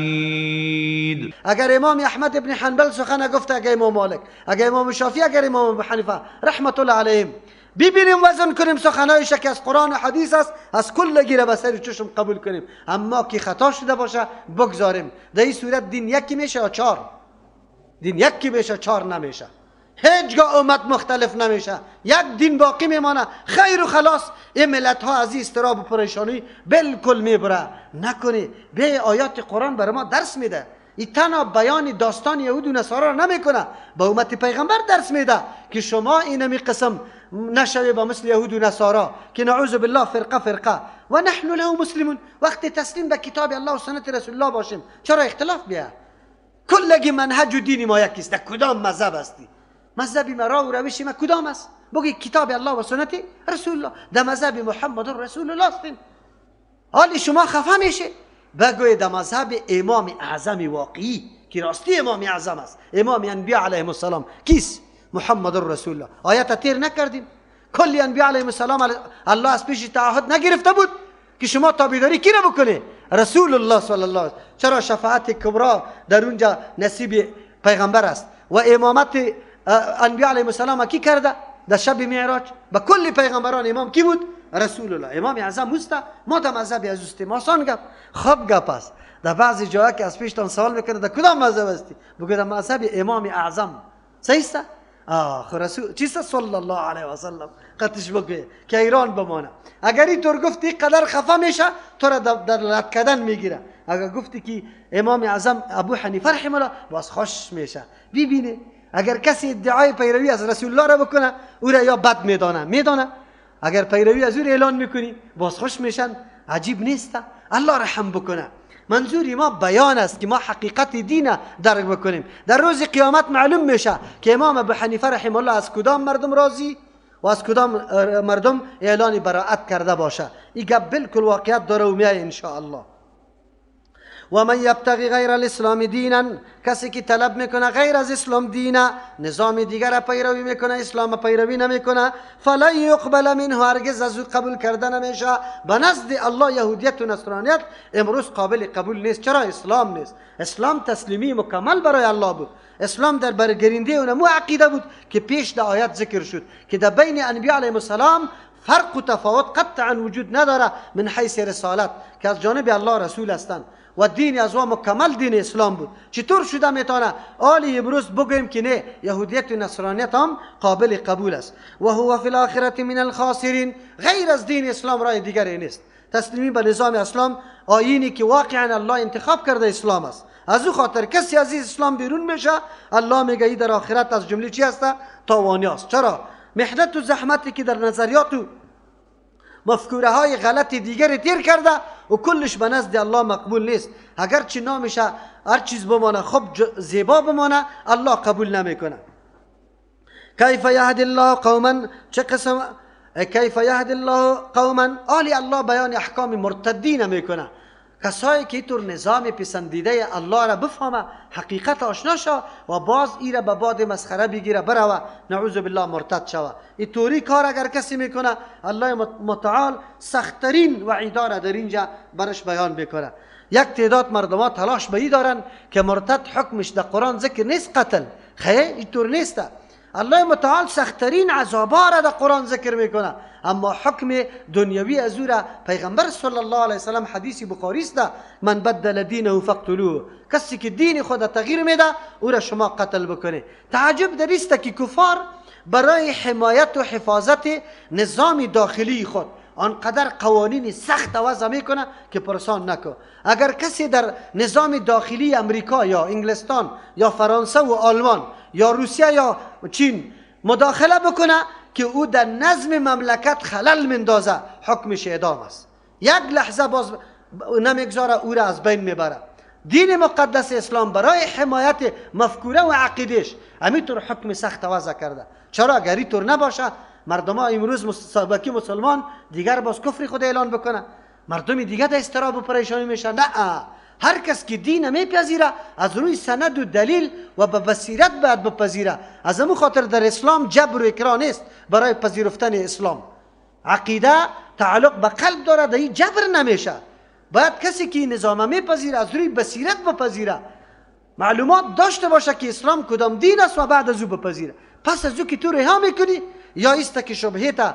حمید. اگر امام احمد ابن حنبل سخن گفته، اگر امام مالک، اگر امام شافعی، اگر امام ابو حنیفه رحمت الله علیهم، ببینیم وزن کنیم سخنایش که از قرآن و حدیث است، از کل گیره به سر چشم قبول کنیم. اما که خطا شده باشه بگذاریم. در این صورت دین یکی میشه یا چهار؟ دین یکی میشه، چهار نمیشه. هیچگاه امت مختلف نمیشه، یک دین باقی میمانه. خیر و خلاص این ملت ها از این اضطراب و پریشانی بالکل میبره. نکنی به آیات قرآن برای ما درس میده. این تنها بیان داستان یهود و نصارا را نمیکنه، به امت پیغمبر درس میده که شما اینمی قسم نشوی با مثل یهود و نصارا که نعوذ بالله فرقه فرقه و نحن له مسلمون. وقتی تسلیم به کتاب الله و سنت رسول الله باشیم چرا اختلاف بیا؟ کلگی منهج و دین ما یکیست. در کدام مذهب هستی؟ مذهب ما و روش ما کدام است؟ بگی کتاب الله و سنت رسول الله. در مذهب محمد رسول الله هستیم. حالی شما خفه میشه بگوی در مذهب امام اعظم واقعی که راستی امام اعظم است، امام انبیاء علیهم السلام کیست؟ محمد رسول الله. آیت تیر نکردیم؟ کلی انبیاء علیهم السلام الله از پیش تعهد نگرفته بود که شما تابعداری کی را بکنه؟ رسول الله صلی الله علیه. چرا شفاعت کبرا در اونجا نصیب پیغمبر است و امامت انبیاء علیهم السلام کی کرده؟ در شب معراج به کل پیغمبران امام کی بود؟ رسول الله. امام اعظم اوست. ما در مذهب از اوستیم. آسان گپ، خوب گپ است. در بعضی جاها که از پیشتان سوال میکنه در کدام مذهب هستی؟ بگو در مذهب امام اعظم. صحیح است؟ آه رسول چیست صلی الله علیه و سلم قطش بگه که ایران بمانه. اگر اینطور گفتی قدر خفه میشه تو را در لط کردن میگیره. اگر گفتی که امام اعظم ابو حنیفه رحمه الله باز خوش میشه. ببینه اگر کسی ادعای پیروی از رسول الله را بکنه او را یا بد میدانه میدانه، اگر پیروی از او را اعلان میکنی باز خوش میشن. عجیب نیست؟ الله رحم بکنه. منظور ما بیان است که ما حقیقت دین درک بکنیم. در روز قیامت معلوم میشه که امام ابو حنیفه رحمه الله از کدام مردم راضی و از کدام مردم اعلان براءت کرده باشه. این گپ بالکل واقعیت داره و میای ان شاء الله. و من یبتغی غیر الاسلام دینا، کسی که طلب میکنه غیر از اسلام دینه، نظام دیگر پیروی میکنه، اسلام پیروی نمیکنه، فلن یقبل منه، هرگز از او قبول کرده نمیشه. به نزد الله یهودیت و نصرانیت امروز قابل قبول نیست. چرا؟ اسلام نیست. اسلام تسلیمی مکمل برای الله بود. اسلام در برگرینده اونمو عقیده بود که پیش در آیت ذکر شد که در بین انبیاء علیهم السلام فرق و تفاوت قطعا وجود نداره من حیث رسالت که از جانب الله رسول هستند و دین از او مکمل دین اسلام بود. چطور شده میتونه آلی امروز بگوییم که نه یهودیت و نصرانیت هم قابل قبول است؟ و هو فی الاخرة من الخاسرین. غیر از دین اسلام راه دیگری نیست. تسلیمی به نظام اسلام، آیینی که واقعا الله انتخاب کرده اسلام است. از او خاطر کسی از اسلام بیرون میشه الله میگه ای در آخرت از جمله چی هست؟ تاوانی است. چرا؟ محنت و زحمتی که در نظریات و مفکوره های غلط دیگر تیر کرده و کلش به نزد الله مقبول نیست. اگرچه نامش هر چیز بمانه خب زیبا بمانه الله قبول نمیکنه. کیف یهدی الله قوما، چه قسم کیف یهدی الله قوما، آلی الله بیان احکام مرتدین میکنه، کسایی که اینطور نظام پسندیده الله را بفهمه، حقیقت آشنا شوه و باز ای را به باد مسخره بگیره بروه، نعوذ بالله مرتد شوه. اینطوری کار اگر کسی میکنه الله متعال سختترین وعیدا را در اینجا برش بیان میکنه. یک تعداد مردم ها تلاش به ای دارن که مرتد حکمش در قرآن ذکر نیست قتل، خیر اینطور نیست. الله متعال سختترین عذابا را در قرآن ذکر میکنه، اما حکم دنیوی از او را پیغمبر صلی الله علیه وسلم حدیث بخاری است، من بدل دینه فاقتلوه، کسی که دین خود تغییر میده او را شما قتل بکنه. تعجب در است که کفار برای حمایت و حفاظت نظام داخلی خود آنقدر قوانین سخت وضع میکنه که پرسان نکن. اگر کسی در نظام داخلی امریکا یا انگلستان یا فرانسه و آلمان یا روسیه یا چین مداخله بکنه که او در نظم مملکت خلل مندازه، حکمش اعدام است. یک لحظه باز نمیگذاره او را از بین میبره. دین مقدس اسلام برای حمایت مفکوره و عقیدش همینطور حکم سخت وضع کرده. چرا؟ اگر اینطور نباشه مردم ها امروز سابقی مسلمان دیگر باز کفر خود اعلان بکنه، مردم دیگه در اضطراب و پریشانی میشن. نه، هر کس که دین میپذیره از روی سند و دلیل و به بصیرت باید بپذیره. از همون خاطر در اسلام جبر و اکراه نیست برای پذیرفتن اسلام. عقیده تعلق به قلب داره، در این جبر نمیشه. باید کسی که نظام میپذیره از روی بصیرت بپذیره، معلومات داشته باشه که اسلام کدام دین است و بعد از او بپذیره. پس از او که تو رها میکنی یا ایست که شبهه تا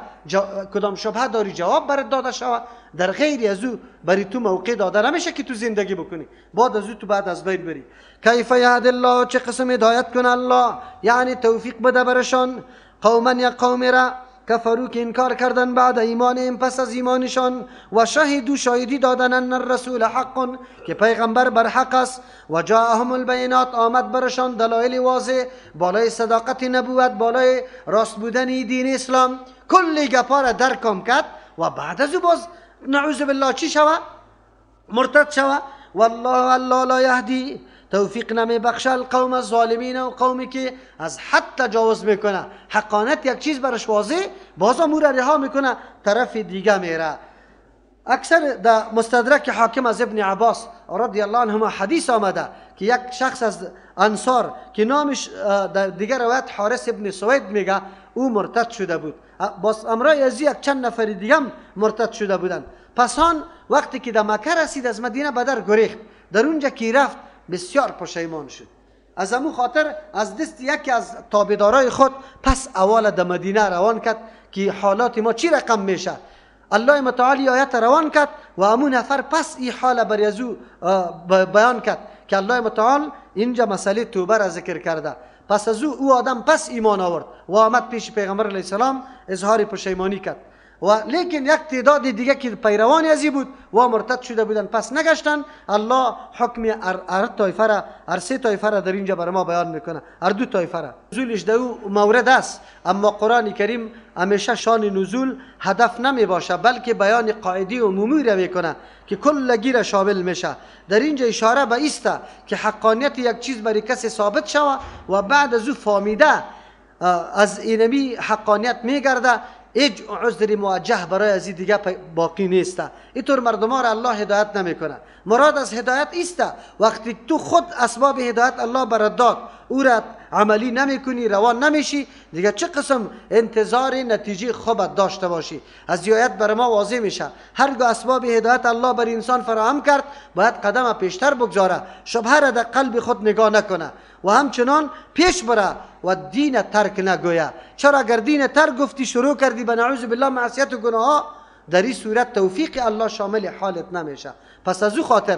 کدام شبهه داری جواب برات داده شود، در غیر از او بری تو موقع داده نمیشه که تو زندگی بکنی، بعد از او تو بعد از بین بری. کیف یهد الله، چه قسم هدایت کنه الله، یعنی توفیق بده برشان، قوما یا قومی را کفرو که انکار کردن بعد ایمانهم پس از ایمانشان، و شهدو شاهدی دادن ان الرسول حق که پیغمبر بر حق است، و جاءهم البینات آمد برشان دلایل واضح بالای صداقت نبوت، بالای راست بودن دین اسلام، کلی گپا را درکم کرد و بعد از او باز نعوذ بالله چی شوه؟ مرتد شوه. والله الله لا یهدی توفیق نمی بخشه القوم الظالمین و قومی که از حد تجاوز میکنه، حقانت یک چیز برش واضح بازم او را رها میکنه طرف دیگه میره. اکثر در مستدرک حاکم از ابن عباس رضی الله عنهما حدیث آمده که یک شخص از انصار که نامش در دیگر روایت حارث ابن سوید میگه، او مرتد شده بود، باز امرای از یک چند نفر دیگه مرتد شده بودند. پس آن وقتی که در مکه رسید از مدینه به در گریخت، در اونجا که رفت بسیار پشیمان شد، از امو خاطر از دست یکی از تابعدارای خود پس اول در مدینه روان کرد که حالات ما چی رقم میشه. الله متعالی آیت روان کرد و امو نفر پس این حال بر از او بیان کرد که الله متعال اینجا مسئله توبه را ذکر کرده. پس از او آدم پس ایمان آورد و آمد پیش پیغمبر علیه السلام اظهار پشیمانی کرد. و لیکن یک تعداد دیگه که پیروان ازی بود و مرتد شده بودن پس نگشتن. الله حکم هر طایفه را، هر سه طایفه را در اینجا بر ما بیان میکنه، هر دو طایفه را. نزولش در او مورد است، اما قرآن کریم همیشه شان نزول هدف نمی باشه، بلکه بیان قاعده عمومی را میکنه که کلگی را شامل میشه. در اینجا اشاره به ایسته که حقانیت یک چیز برای کسی ثابت شوه و بعد از او فامیده از اینمی حقانیت میگرده، هیچ عذر موجه برای از دیگه باقی نیست. اینطور مردم ها را الله هدایت نمیکنه. مراد از هدایت ایست وقتی تو خود اسباب هدایت الله برات داد، او را عملی نمیکنی، روان نمیشی، دیگه چه قسم انتظار نتیجه خوب داشته باشی؟ از آیت بر ما واضح میشه هرگاه اسباب هدایت الله بر انسان فراهم کرد باید قدم پیشتر بگذاره، شبهه را در قلب خود نگاه نکنه و همچنان پیش بره و دین ترک نگویه. چرا اگر دین ترک گفتی شروع کردی به نعوذ بالله معصیت و گناه، در این صورت توفیق الله شامل حالت نمیشه. پس از او خاطر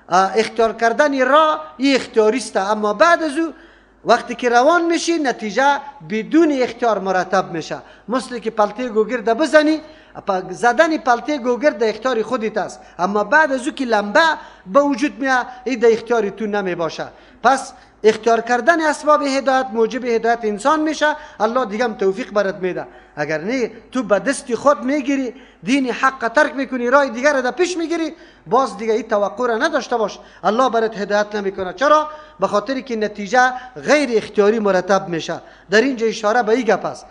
اختیار کردن راه این اختیاری است، اما بعد از او وقتی که روان میشی نتیجه بدون اختیار مرتب میشه. مثل که پلته گوگرد بزنی، زدن پلته گوگرد در اختیار خودت است، اما بعد از او که لمبه به وجود میاد این در اختیار تو نمی باشه. پس اختیار کردن اسباب هدایت موجب هدایت انسان میشه، الله دیگه هم توفیق برات میده. اگر نه تو به دست خود میگیری، دین حق ترک میکنی، راه دیگر را در پیش میگیری، باز دیگه این توقع را نداشته باش الله برات هدایت نمیکنه. چرا؟ به خاطر که نتیجه غیر اختیاری مرتب میشه. در اینجا اشاره به این گپ است،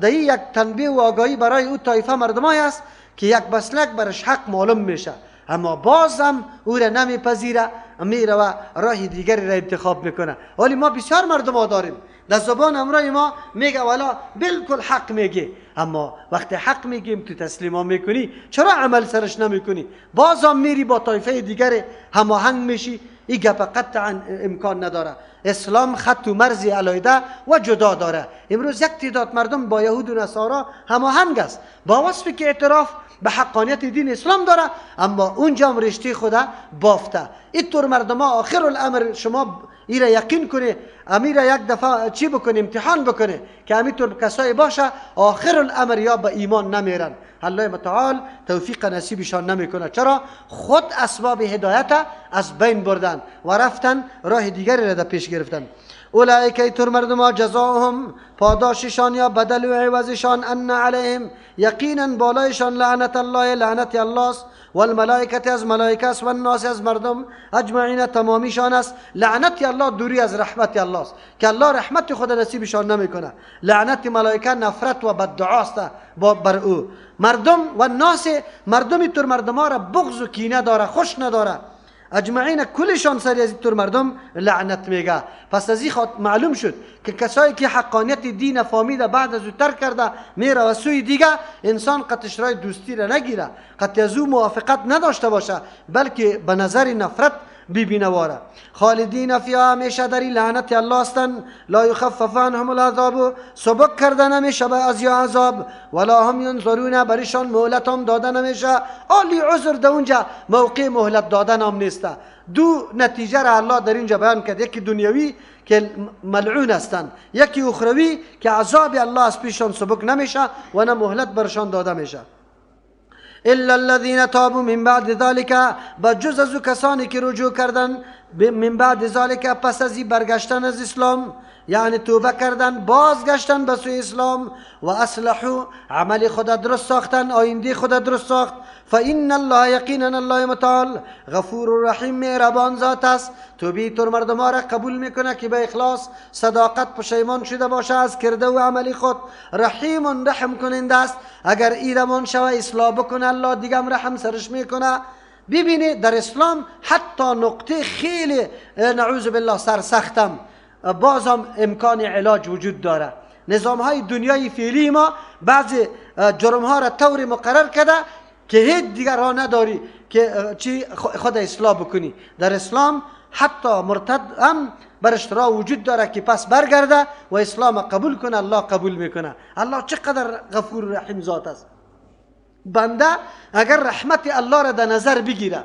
در این یک تنبیه و آگاهی برای او طایفه مردمای است که یک مسلک برش حق معلوم میشه، اما بازم او را نمیپذیره، میره و راه دیگری را انتخاب میکنه. ولی ما بسیار مردم ها داریم در زبان امرای ما میگه والا بالکل حق میگه، اما وقتی حق میگیم تو تسلیم ها میکنی، چرا عمل سرش نمیکنی؟ بازم میری با طایفه دیگر هماهنگ میشی. این گپ قطعا امکان نداره. اسلام خط و مرزی علیحده و جدا داره. امروز یک تعداد مردم با یهود و نصارا هماهنگ است، با وصفی که اعتراف به حقانیت دین اسلام داره، اما اونجا هم رشته خدا بافته. اینطور مردم ها آخر الامر شما ایره یقین کنه، امیر یک دفعه چی بکنه، امتحان بکنه که همینطور کسایی باشه آخر الامر یا به ایمان نمیرن. الله متعال توفیق نصیبشان نمیکنه. چرا؟ خود اسباب هدایت از بین بردن و رفتن راه دیگری را در پیش گرفتن. اولئک ایتور مردم ها جزاهم پاداششان یا بدل و عوضشان ان علیهم یقینا بالایشان لعنت الله لعنت الله است، والملائکه از ملائکه است، والناس از مردم اجمعین تمامیشان است. لعنت الله دوری از رحمت الله است که الله رحمت خود نصیبشان نمیکنه. لعنت ملائکه نفرت و بددعا است بر او. مردم و الناس مردم تر مردم ها را بغض و کینه داره، خوش نداره. اجمعین کلشان سری از طور مردم لعنت میگه. پس از این معلوم شد که کسایی که حقانیت دین فامیده بعد از او ترک کرده میره و سوی دیگه، انسان قطش رای دوستی را نگیره، قطع از او موافقت نداشته باشه، بلکه به نظر نفرت ببینه واره. خالدین فیها، همیشه در لعنت الله هستند. لا یخفف عنهم العذاب، سبک کرده نمیشه به از یا عذاب. ولا هم ینظرون، برشان مهلت هم داده نمیشه. آلی عذر در اونجا موقع مهلت دادن هم نیست. دو نتیجه را الله در اینجا بیان کرد، یکی دنیوی که ملعون هستند، یکی اخروی که عذاب الله از پیشان سبک نمیشه و نه مهلت برشان داده میشه. الا الذين تابوا من بعد ذلك، بجز از کسانی که رجوع کردن من بعد ذلك، پس از برگشتن از اسلام، یعنی توبه کردن، بازگشتن به سوی اسلام، و اصلحوا، عمل خود درست ساختن، آینده خود درست ساخت. فإن الله، یقینا الله متعال غفور رحیم، مهربان ذات است. توبه تر مردم را قبول میکنه که به اخلاص صداقت پشیمان شده باشه از کرده و عمل خود. رحیم، رحم کننده است. اگر ایرمان شوه اصلاح بکنه الله دیگه رحم سرش میکنه. ببینید در اسلام حتی نقطه خیلی نعوذ بالله سرسختم بازم امکان علاج وجود داره. نظام های دنیای فعلی ما بعضی جرم ها را طور مقرر کرده که هیچ دیگر راه نداری که چی خود اصلاح بکنی. در اسلام حتی مرتد هم برش راه وجود داره که پس برگرده و اسلام قبول کنه، الله قبول میکنه. الله چقدر غفور رحیم ذات است. بنده اگر رحمت الله را در نظر بگیره،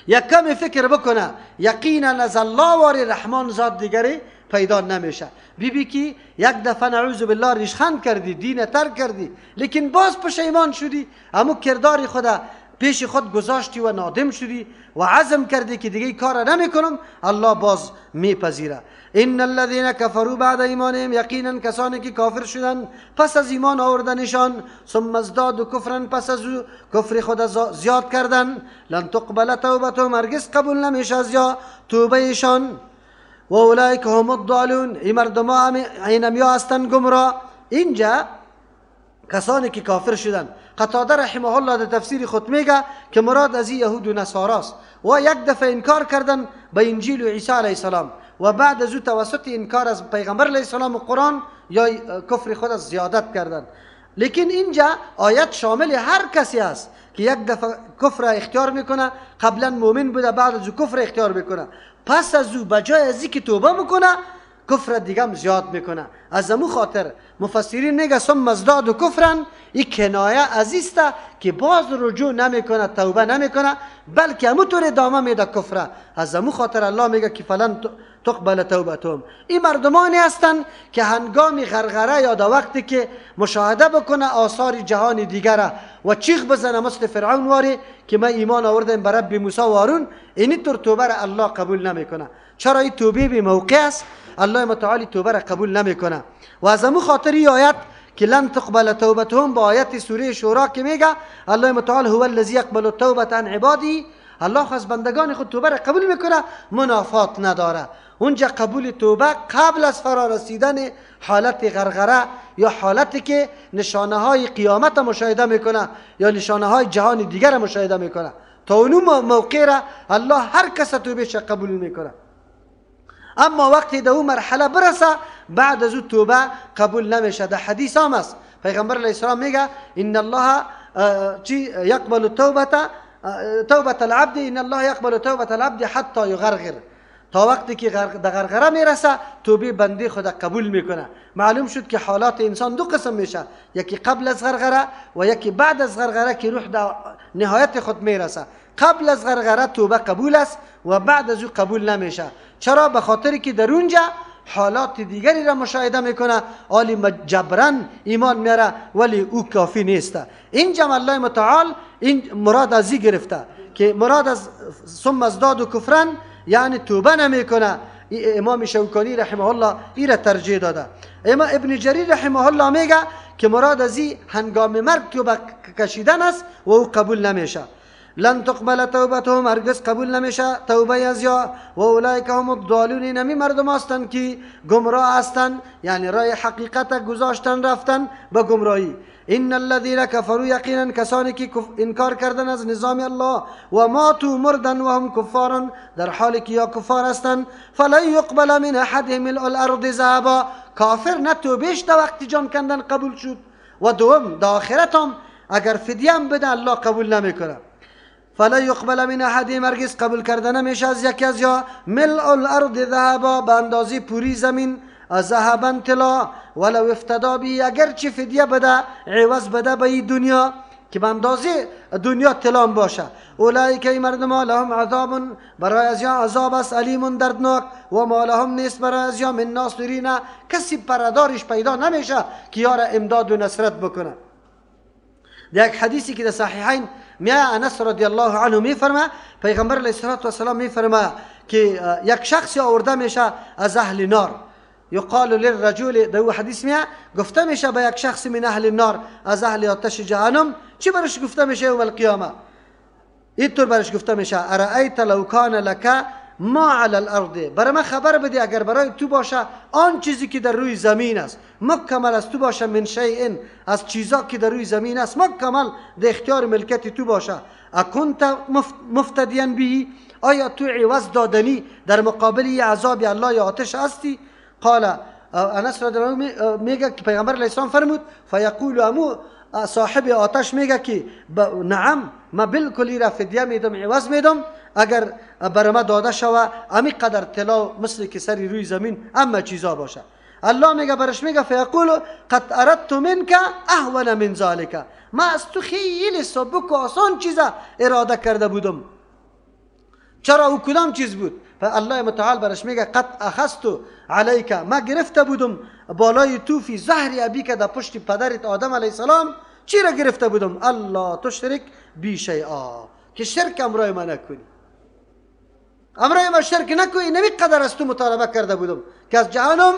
یک کمی فکر بکنه، یقینا از الله واری رحمان ذات دیگری پیدا نمیشه. بیبی که یک دفعه نعوذ بالله ریشخند کردی، دین ترک کردی، لیکن باز پشیمان شدی، امو کردار خدا پیش خود گذاشتی و نادم شدی و عزم کردی که دیگه کار نمیکنم، الله باز میپذیره. ان الذين كفروا بعد ایمانهم، یقینا کسانی که کافر شدن پس از ایمان آوردنشان، ثم ازدادوا کفرا، پس از کفر خود زیاد کردن، لن تقبل توبتهم، هرگز قبول نمیشه از یا توبهشان. و اولئک هم الضالون، این مردم ها اینمیا هستند گمراه. اینجا کسانی که کافر شدن، قتاده رحمه الله در تفسیر خود میگه که مراد از یهود و نصاراست و یک دفعه انکار کردن به انجیل و عیسی علیه السلام و بعد از او توسط انکار از پیغمبر علیه السلام و قرآن یا کفر خود از زیادت کردن. لیکن اینجا آیت شامل هر کسی است که یک دفعه کفر اختیار میکنه، قبلا مؤمن بوده بعد از او کفر اختیار میکنه، پس از او بجای از که توبه میکنه کفر دیگه هم زیاد میکنه. از امو خاطر مفسرین میگه ثم ازداد کفرن، این کنایه ازیست که باز رجوع نمیکنه، توبه نمیکنه، بلکه امو طور ادامه میده کفره. از امو خاطر الله میگه که فلن تقبل توبتهم. این مردمانی هستند که هنگام غرغره یا در وقتی که مشاهده بکنه آثار جهان دیگره و چیغ بزنه مثل فرعون واری که ما ایمان آوردیم به رب موسی و هارون، اینی طور توبه را الله قبول نمیکنه. چرا؟ این توبه به موقع است، الله متعالی توبه را قبول نمیکنه. و از امو خاطر این آیت که لن تقبل توبتهم با آیت سوره شورا که میگه الله متعال هو الذی یقبل التوبة عن عباده، الله از بندگان خود توبه را قبول میکنه، منافات نداره. اونجا قبول توبه قبل از فرا رسیدن حالت غرغره یا حالتی که نشانه های قیامت مشاهده میکنه یا نشانه های جهان دیگر مشاهده میکنه، تا اون موقع را الله هر کس توبهش قبول میکنه. اما وقتی در اون مرحله برسه بعد از او توبه قبول نمیشه. در حدیث هم است پیغمبر علیه السلام میگه ان الله یقبل توبة العبد، ان الله یقبل توبة العبد حتی یغرغر. تا وقتی که در غرغره میرسه توبه بنده خود قبول میکنه. معلوم شد که حالات انسان دو قسم میشه، یکی قبل از غرغره و یکی بعد از غرغره که روح در نهایت خود میرسه. قبل از غرغره توبه قبول است و بعد از او قبول نمیشه. چرا؟ به خاطر که در اونجا حالات دیگری را مشاهده میکنه، آلی جبران ایمان میاره ولی او کافی نیست. اینجا الله متعال این مراد از گرفته که مراد از ثم ازداد و کفرن یعنی توبه نمیکنه. امام شوکانی رحمه الله ای را ترجیح داده. اما ابن جریر رحمه الله میگه که مراد از این هنگام مرگ توبه کشیدن است و او قبول نمیشه. لن تقبل توبتهم، هرگز قبول نمیشه توبه از یا. و اولئک هم الضالون، اینمی مردم هستند که گمراه هستند، یعنی راه حقیقت گذاشتن رفتن به گمراهی. ان الذين كفروا، یقینا کسانی که انکار کردن از نظام الله، و ماتوا مردن و هم کفارن، در حالی که یا کفار هستند، فلن یقبل من احدهم ملء الارض ذهبا، کافر نه توبهش در وقت جان کندن قبول شد، و دوم در آخرت هم اگر فدیه هم بده الله قبول نمیکنه. فلا یقبل من احدهم، هرگز قبول کرده نمیشه از یکی از یا ملء الارض ذهبا، به اندازه پوری زمین ذهبا طلا، ولو افتدا به، اگرچه فدیه بده عوض بده به این دنیا که به اندازه دنیا طلا باشه. اولئک ای مردم لهم عذاب، برای از یا عذاب است الیم دردناک، و ما لهم نیست برای از یا من ناصرین، کسی پردارش پیدا نمیشه که یار امداد و نصرت بکنه. در یک حدیثی که در صحیحین میای انس رضی الله عنه میفرما، پیغمبر علیه الصلاة والسلام میفرما که یک شخصی آورده میشه از اهل نار، یقال للرجل، در او حدیث میاد گفته میشه به یک شخص من اهل النار، از اهل آتش جهنم، چی برش گفته میشه یوم القیامه؟ اینطور برش گفته میشه ارأیت لو کان لک ما علی الارض، برای من خبر بده اگر برای تو باشه آن چیزی که در روی زمین است، مکمل از تو باشه، من شیء، از چیزا که در روی زمین است مکمل در اختیار ملکت تو باشه، اکنت مفتدیا به، آیا تو عوض دادنی در مقابل عذاب الله یا آتش هستی؟ قال انس رضی الله میگه که پیغمبر علیه السلام فرمود فیقول، امو صاحب آتش میگه که نعم، ما بالکل را فدیه میدم، عوض میدم اگر بر ما داده شوه امی قدر طلا مثل که سری روی زمین اما چیزا باشه. الله میگه برش میگه فیقول قد اردت منک اهون من ذلک، ما از تو خیلی سبک و آسان چیزا اراده کرده بودم. چرا؟ او کدام چیز بود؟ الله متعال برش میگه قد اخذت علیک، ما گرفته بودم بالای تو فی ظهر ابیک، در پشت پدرت آدم علیه السلام چی را گرفته بودم؟ الله تشرک بی شیئا، که شرک امرای ما نکنی، امرای ما شرک نکنی، نمی قدر از تو مطالبه کرده بودم که از جهنم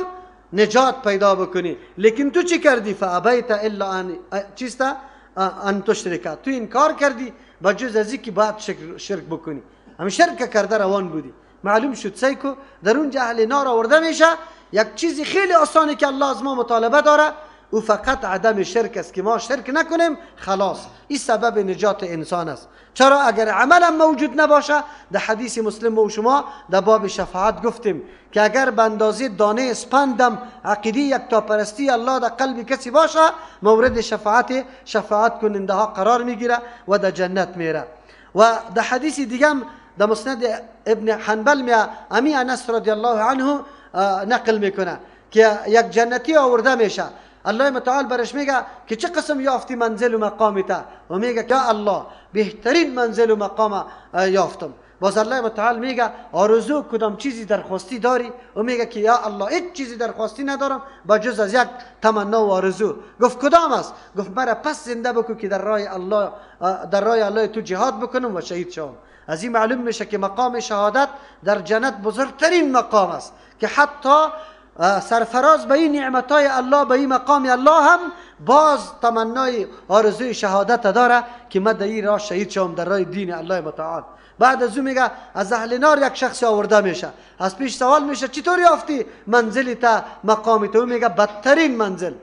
نجات پیدا بکنی، لیکن تو چی کردی؟ فابیت الا ان چیستا ان تشرک، تو انکار کردی با جز از که باید شرک بکنی، هم شرک کرده روان بودی. معلوم شد سیکو در اونجا اهل نار آورده میشه یک چیزی خیلی آسانی که الله از ما مطالبه داره، او فقط عدم شرک است که ما شرک نکنیم، خلاص این سبب نجات انسان است. چرا؟ اگر عمل موجود نباشه، در حدیث مسلم و شما در باب شفاعت گفتیم که اگر به اندازه دانه اسپندم عقیده یکتاپرستی الله در قلب کسی باشه، مورد شفاعت کننده ها قرار میگیره و در جنت میره. و در حدیث دیگه در مسند ابن حنبل میاد امی انس رضی الله عنه نقل میکنه که یک جنتی آورده میشه، الله متعال برش میگه که چه قسم یافتی منزل و مقامی تا؟ و میگه که الله بهترین منزل و مقام یافتم. باز الله متعال میگه آرزو کدام چیزی درخواستی داری؟ و میگه که یا الله هیچ چیزی درخواستی ندارم با جز از یک تمنا و آرزو. گفت کدام است؟ گفت مرا پس زنده بکن که در راه الله تو جهاد بکنم و شهید شوم. از این معلوم میشه که مقام شهادت در جنت بزرگترین مقام است که حتی سرفراز به این نعمتای الله، به این مقام الله هم باز تمنای آرزوی شهادت داره که من در این راه شهید شوم، در راه دین الله متعال. بعد از او میگه از اهل نار یک شخص آورده میشه، از پیش سوال میشه چطور یافتی منزلی تا مقامی تو؟ میگه بدترین منزل.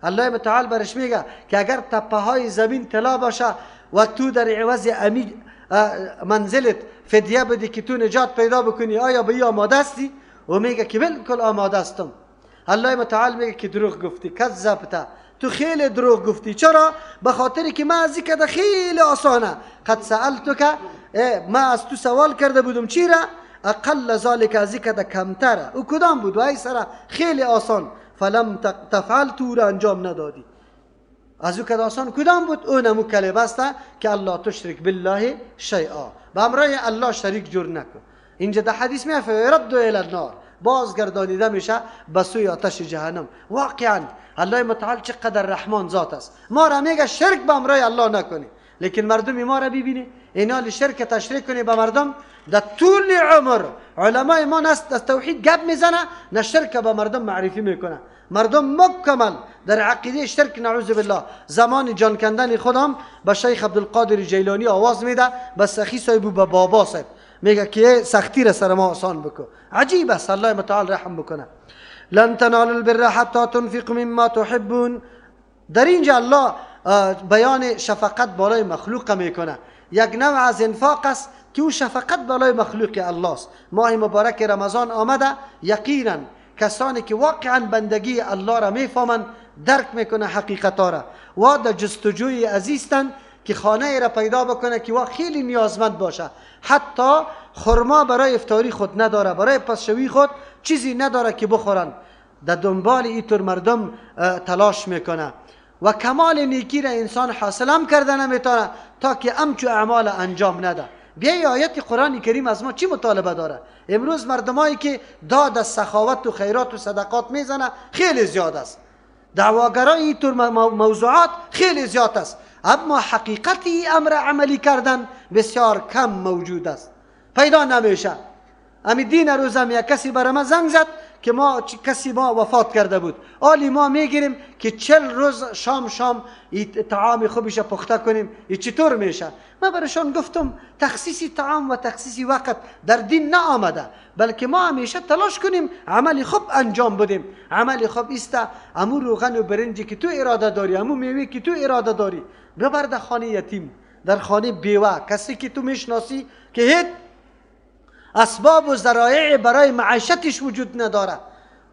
الله متعال برش میگه که اگر تپه های زمین طلا باشه و تو در عوض امی منزلت فدیه بدی که تو نجات پیدا بکنی، آیا به این آماده هستی؟ و میگه که بالکل آماده هستم. الله متعال میگه که دروغ گفتی، کذبت، تو خیلی دروغ گفتی. چرا؟ به خاطر که من از این خیلی آسانه، قد سألتک، ما از تو سوال کرده بودم چی را؟ اقل ذالک، از این کمتره. او کدام بود؟ و ای سره خیلی آسان، فلم تفعل، تو را انجام ندادی. از او کد آسان کدام بود؟ او نمو کلمه است که الله تشرک بالله شیئا، به امرای الله شریک جور نکن. اینجا در حدیث میاد فیرد الی النار، بازگردانیده میشه به سوی آتش جهنم. واقعا الله متعال چقدر رحمان ذات است، ما را میگه شرک به امرای الله نکنی، لیکن مردم ما را ببینی اینا شرک تشریک کنی به مردم در طول عمر، علمای ما نه از توحید گپ میزنه نه شرک به مردم معرفی میکنه. مردم مکمل در عقیده شرک نعوذ بالله. زمان جان کندن خودم به شیخ عبدالقادر جیلانی آواز میده، به سخی صاحب و به بابا صاحب، میگه که سختی را سر ما آسان بکن. عجیب است، الله متعال رحم بکنه. لن تنالوا البر حتی تنفقوا مما تحبون. در اینجا الله بیان شفقت بالای مخلوق میکنه. یک نوع از انفاق است که او شفقت بالای مخلوق الله است. ماه مبارک رمضان آمده، یقینا کسانی که واقعا بندگی الله را میفهمند، درک میکنه حقیقت را، و در جستجوی عزیزتن که خانه را پیدا بکنه که وا خیلی نیازمند باشه، حتی خرما برای افطاری خود نداره، برای پسشوی خود چیزی نداره که بخورن. در دنبال اینطور مردم تلاش میکنه و کمال نیکی را انسان حاصل هم کرده نمیتونه تا که امچو اعمال انجام نده. بیای آیت قرآن کریم از ما چی مطالبه داره؟ امروز مردمایی که داد از سخاوت و خیرات و صدقات میزنه خیلی زیاد است، دعواگرای اینطور موضوعات خیلی زیاد است، اما حقیقت این امر عملی کردن بسیار کم موجود است، پیدا نمیشه. امی دین روزم یک کسی برای ما زنگ زد که ما کسی ما وفات کرده بود، آلی ما میگیریم که 40 روز شام شام طعام خوبش پخته کنیم، ای چطور میشه؟ من برایشان گفتم تخصیص طعام و تخصیص وقت در دین نه آمده، بلکه ما همیشه تلاش کنیم عمل خوب انجام بدیم. عمل خوب است امو روغن و برنجی که تو اراده داری، امو میوه که تو اراده داری، ببر در خانه یتیم، در خانه بیوه، کسی که تو میشناسی که هیچ اسباب و ذرایع برای معیشتش وجود نداره،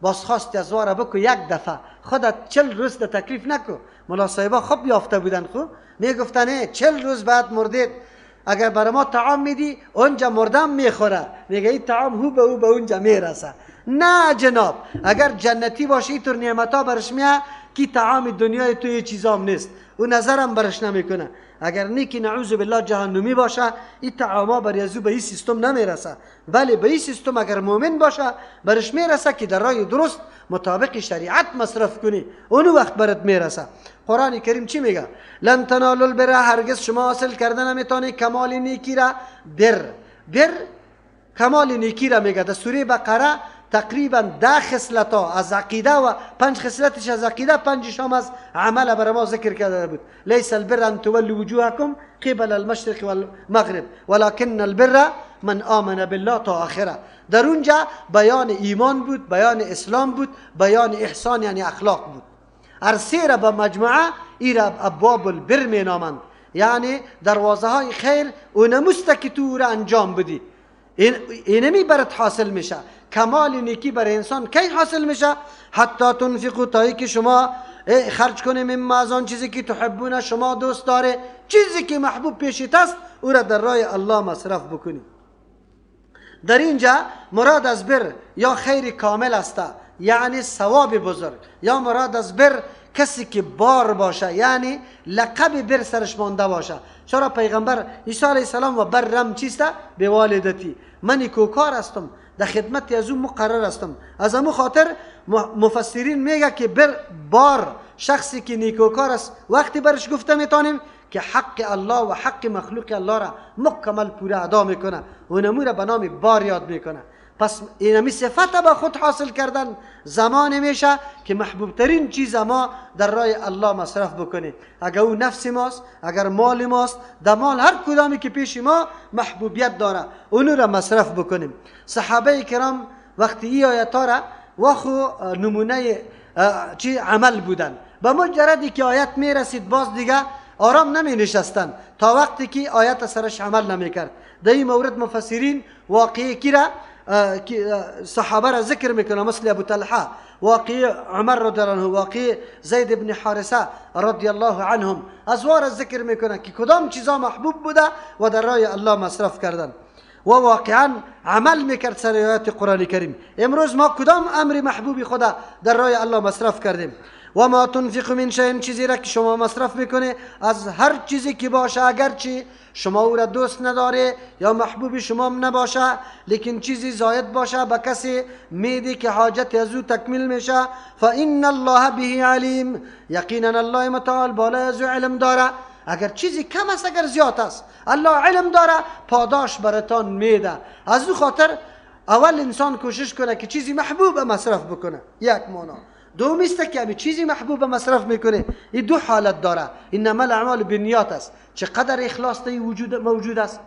باز خواستی از واره بکو یک دفعه، خودت 40 روز در تکلیف نکو. ملا صاحبا خوب یافته بودن، خو میگفتن 40 روز بعد مردید اگر برای ما طعام میدی اونجا مردم میخوره، میگه این طعام هو به او به اونجا میرسه. نه جناب، اگر جنتی باشی اینطور نعمت ها برش میه که طعام دنیای تو یه چیزام نیست، او نظرم برش نمیکنه. اگر نیکی نعوذ بالله جهنمی باشه، این طعاما بر یزو به این سیستم نمیرسه، ولی به این سیستم اگر مؤمن باشه برش میرسه که در راه درست مطابق شریعت مصرف کنی، اون وقت برات میرسه. قرآن کریم چی میگه؟ لن تنالوا البر، هرگز شما حاصل کردن نمیتونی کمال نیکی را. بر کمال نیکی را میگه. در سوره بقره تقریبا 10 خصلت ها از عقیده و 5 خصلتش از عقیده، 5 هم از عمل برای ما ذکر کرده بود. لیس البر ان تولوا وجوهکم قبل المشرق والمغرب ولكن البر من آمن بالله تا آخره. در اونجا بیان ایمان بود، بیان اسلام بود، بیان احسان یعنی اخلاق بود. هر را به مجموعه ای را ابواب البر می نامند، یعنی دروازه های خیر و نموست که تو را انجام بدی، اینمی برات حاصل میشه. کمال نیکی برای انسان کی حاصل میشه؟ حتی تنفقوا، تایی که شما خرج کنه مما، از آن چیزی که تحبونه شما دوست داره، چیزی که محبوب پیشت است او را در راه الله مصرف بکنی. در اینجا مراد از بر یا خیر کامل است، یعنی ثواب بزرگ، یا مراد از بر کسی که بار باشه، یعنی لقب بر سرش مانده باشه. چرا پیغمبر عیسی علیه السلام و برم چیست؟ به والدتی، من نیکوکار هستم، در خدمت از او مقرر هستم. از امو خاطر مفسرین میگه که بر بار شخصی که نیکوکار است وقتی برش گفته میتونیم که حق الله و حق مخلوق الله را مکمل پوره ادا میکنه و نمو را به نام بار یاد میکنه. پس اینمی صفت به خود حاصل کردن زمان میشه که محبوب ترین چیز ما در راه الله مصرف بکنه. اگر او نفس ماست، اگر مال ماست، در مال هر کدامی که پیش ما محبوبیت داره اونو را مصرف بکنیم. صحابه کرام وقتی ای آیت را واخو نمونه چی عمل بودن، به مجردی که آیت میرسید باز دیگه آرام نمی نشستن تا وقتی که آیت سرش عمل نمی کرد. در این مورد مفسرین واقعی کی را صحابه را ذکر میکنه، مثل ابو طلحه، واقعی عمر رضی الله عنه، واقعی زید بن حارثه رضی الله عنهم، از وار ذکر میکنه که کدام چیزا محبوب بوده و در راه الله مصرف کردن و واقعا عمل میکرد سر آیات قرآن کریم. امروز ما کدام امر محبوبی خدا در راه الله مصرف کردیم؟ و ما تنفق من شیء، چیزی را که شما مصرف میکنه از هر چیزی که باشه، اگرچه شما او را دوست نداره یا محبوب شما نباشه، لیکن چیزی زاید باشه به کسی میدی که حاجت از او تکمیل میشه، فان الله به علیم، یقینا الله متعال بالای از او علم داره. اگر چیزی کم است اگر زیاد است، الله علم داره، پاداش براتان میده. از او خاطر اول انسان کوشش کنه که چیزی محبوب مصرف بکنه، یک معنا. دوم است که همی چیزی محبوب مصرف میکنه، این دو حالت داره. انما الاعمال بالنیات است، چقدر اخلاص در وجود موجود است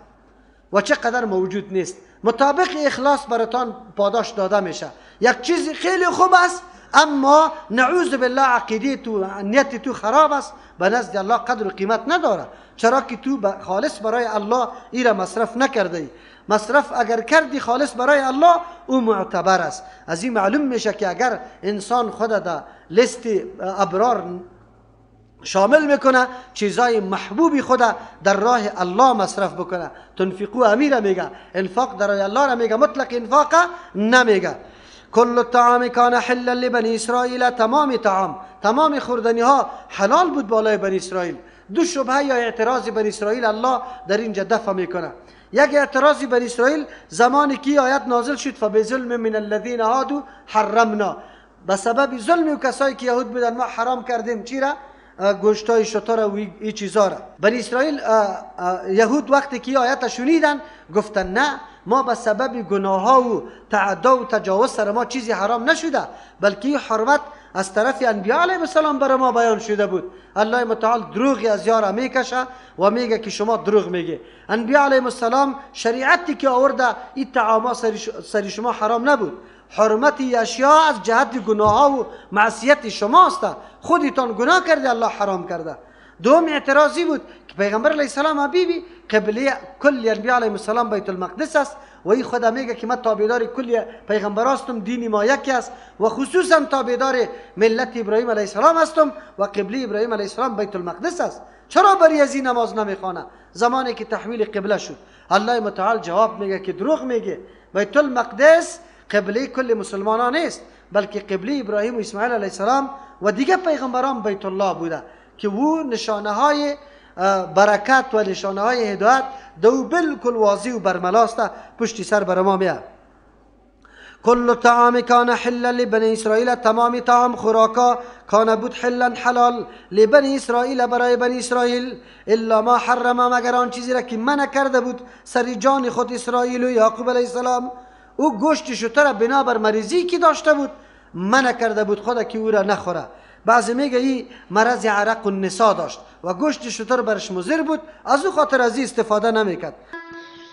و چقدر موجود نیست. مطابق اخلاص براتان پاداش داده میشه. یک چیزی خیلی خوب است اما نعوذ بالله عقیده تو، نیت تو خراب است، به نزد الله قدر و قیمت نداره، چرا که تو خالص برای الله ای را مصرف نکرده ای. مصرف اگر کردی خالص برای الله او معتبر است. از این معلوم میشه که اگر انسان خود در لیست ابرار شامل میکنه، چیزای محبوبی خود در راه الله مصرف بکنه. تنفقو امیر میگه، انفاق در راه الله را میگه، مطلق انفاق نمیگه. کل الطعام کان حلا لبنی اسرائیل، تمام طعام، تمام خوردنی ها حلال بود بالای بنی اسرائیل. دو شبهه یا اعتراض بنی اسرائیل الله در اینجا دفع میکنه. یک اعتراضی بنی اسرائیل زمانی که آیت نازل شد، فبظلم من الذین هادوا حرمنا، به سبب ظلم و کسایی که یهود بودن ما حرام کردیم چی را؟ گوشتای شتر و این چیزا را. بنی اسرائیل یهود وقتی که آیت شنیدن گفتن نه، ما به سبب گناه ها و تعدا و تجاوز سر ما چیزی حرام نشده، بلکه حرمت از طرف انبیاء علیهم السلام برای ما بیان شده بود. الله متعال دروغی از یارا میکشه و میگه که شما دروغ میگه. انبیاء علیهم السلام شریعتی که آورده این طعاما سر شما حرام نبود. حرمت اشیاء از جهت گناه ها و معصیت شماست، خودتان گناه کرده الله حرام کرده. دوم اعتراضی بود که پیغمبر علیه السلام حبیبی قبله کل انبیاء علیهم السلام بیت المقدس است و این خدا میگه که من تابعدار کل پیغمبر هستم، دین ما یکی است و خصوصا تابعدار ملت ابراهیم علیه السلام هستم و قبله ابراهیم علیه السلام بیت المقدس است. چرا بری از این نماز نمیخوانه؟ زمانی که تحویل قبله شد الله متعال جواب میگه که دروغ میگه، بیت المقدس قبله کل مسلمانان نیست، بلکه قبله ابراهیم و اسماعیل علیه السلام و دیگه پیغمبران بیت الله بوده که او نشانه های برکت و نشانه های هدایت دو بالکل واضح و برملاست پشتی سر بر ما میاد. کل طعام کان حلا لبنی اسرائیل، تمام طعام خوراکا کان بود حلا حلال لبنی اسرائیل برای بنی اسرائیل، الا ما حرم، مگر آن چیزی را که منع کرده بود سر جان خود اسرائیل و یعقوب علیه السلام. او گوشت شتر بنابر مریضی که داشته بود منع کرده بود خدا که او را نخوره. بعضی میگه این مرض عرق النسا داشت و گوشت شتر برش مضر بود، از او خاطر از این استفاده نمیکرد.